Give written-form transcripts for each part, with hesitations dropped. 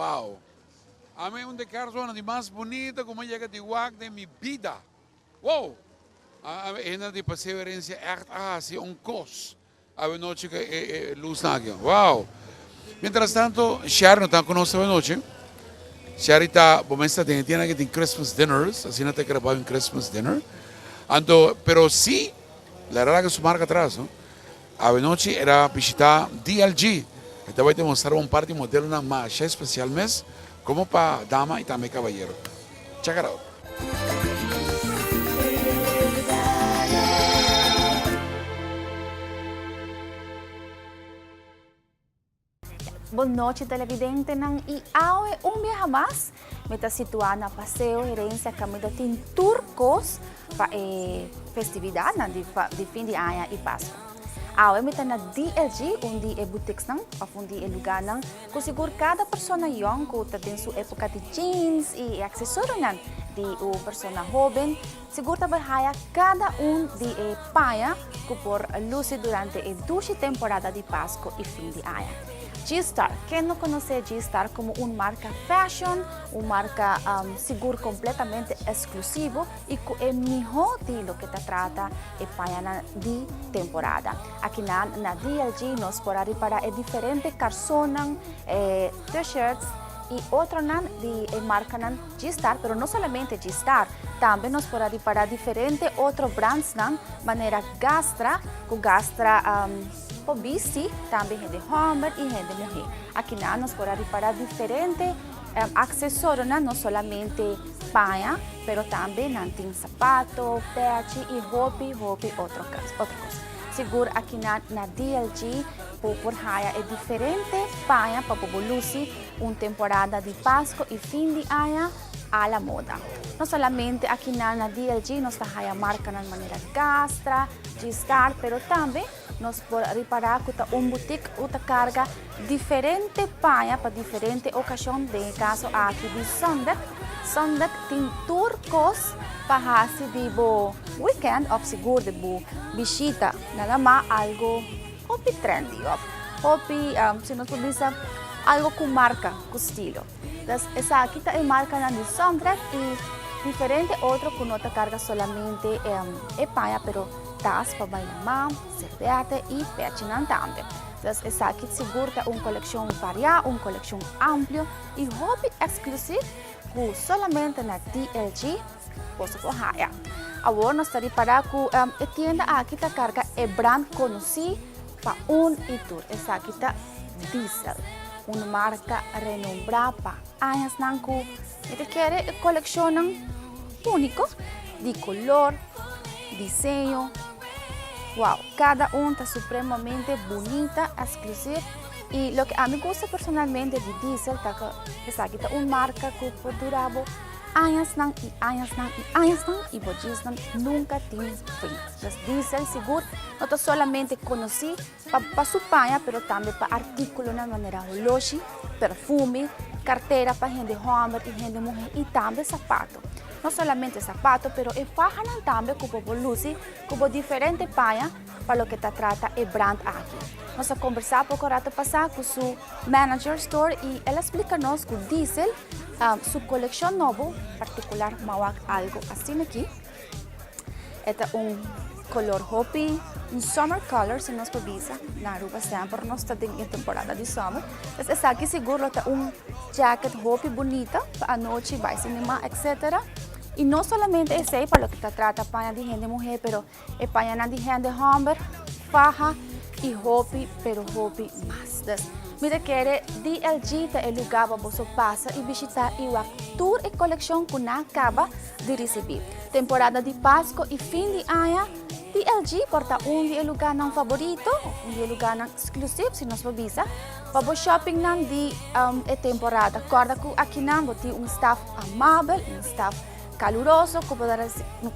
Wow! Ami un di e karsonan di mas bunita ku mi a yega di wak den mi bida. Wow! E hendenan di Paseo Herencia ègt a hasi un kos awenochi ku e lusnan aki. Wow! Mientras tanto, Sherry no ta ku nos awenochi. Sherry ta, bo mester ta den e tienda ku tin Christmas dinners, asina ta kere bai un Christmas dinner. Anto, pero si, la laga su marka atras, no? Awenochi el a bishita DLG. E ta bai demostra un par di modelonan masha especial mes, como pa dama y tambe cabayero. Check it out! Bon nochi televidentenan y awe un biaha mas mi ta situa na Paseo Herencia caminda tin tur cos pa e festividadnan di di fin di aña y Pascua. Awe mi ta na DLG un di e boutiquesnan of un di e lugarnan cu sigur cada persona yong cu ta den su epoca di jeans y e accesorionan di un persona hoben Sigur ta bai haya kada un di e paña ku por lusi durante e dushi temporada di Pasko i fin di aña. G-Star, ken no konosé G-Star komo un marka fashion, un marka sigur kompletamente eksklusivo i ku e mihó di loke ta trata e pañanan di temporada. Akinan na DLG nos por a ripará e diferente karsonnan, e t-shirts i otronan di e markanan G-Star, pero no solamente G-Star, tambe nos por a ripara diferente otro brandsnan manera Gastra, ku Gastra por bisti tambe hende hòmber i hende muhé. Akinan nos por a ripara diferente aksesorionan, no solamente paña, pero tambe nan tin sapato, pèchi i hopi hopi otro kos. Sigur akinan na DLG bo por haya e diferente paña pa bo por lusi Un temporada di Pasco y fin di aña a la moda. No solamente akinan na DLG nos ta haya marcanan manera Gastra, G-Star, pero tambe nos por ripara cu ta un boutique cu ta carga diferente paña pa diferente ocasion, den e caso aki di Sundeck. Sundeck tin tur cos pa haci di bo weekend of sigur di bo bishita na lama algo. Hopi trendy of hopi si nos por bisa algo cu marca cu stilo. Dus esaki ta e marcanan di Sundress y diferente otro cu no ta carga solamente e paña pero tas pa bay na man, serbiete y pechinan tambe. Dus esaki sigur ta un coleccion varia, un coleccion amplio y hopi exclusief cu solamente na DLG. Boso por haya. Awor nos ta ripará ku e tienda aki ta karga e brand konosí pa un i tur. Esaki ta Diesel, un marka renombrá pa añasnan ku mi ta kere e kolekshonnan úniko di kolor, diseño. Wow, kada un ta supremamente bunita, eksklusif i loke ami gusta personalmente di Diesel ta ku esaki ta un marka ku por dura bo. Añasnan i añasnan i añasnan i bo djisnan nunka tin fin. Pues Diesel sigur no ta solamente konosí pa pa su paña pero tambe pa artíkulonan manera holoshi, perfume, kartera pa hende hòmber i hende muhé i tambe sapato. No solamente sapato pero e fahanan tambe ku bo por lusi ku bo diferente paña pa loke ta trata e brand aki. Nos a kombersá poko rato pasá ku su manager store i el a splika nos ku Diesel Su kolekshon nobo partikular mawak algo asina aki. E ta un kolor hopi, un summer color si nos por bisa. Na Aruba semper nos ta den e temporada di summer. Pues esaki sigur lo ta un jacket hopi bunita pa anochi bai cinema etcetera. Y no solamente esey pa loke ta trata paña di hende muher pero E pañanan di hende hòmber, faha i hopi pero hopi mas. Dus, mi ta kere DLG ta e lugá pa boso pasa i bishitá i wak tur e kolekshon ku nan kaba di risibí. Temporada di Pasko i fin di aña, DLG por ta un di e lugánan faborito, un di e lugánan eksklusif si nos por bisa, pa bo shoppingnan di e temporada. Kòrda ku akinan bo tin un staf amabel, un staf. Kaluroso ku bo ta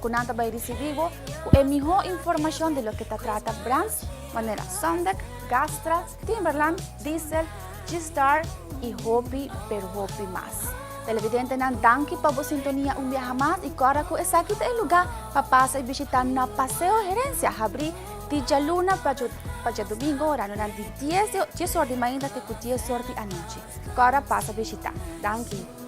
ku nan ta bai risibí bo ku e mihó informashon di loke ta trata brands manera Sondek, Gastra, Timberland, Diesel, G-Star i hopi pero hopi mas. Televidentenan danki pa bo sintonia un biaha mas i kòrda ku esaki ta e lugá pa pasa i bishitá na Paseo Herencia habrí di djaluna pa. pa djadumingo orarionan di dies di dies or di mainta te ku dies or di anochi. Kòrda pasa bishitá. Danki.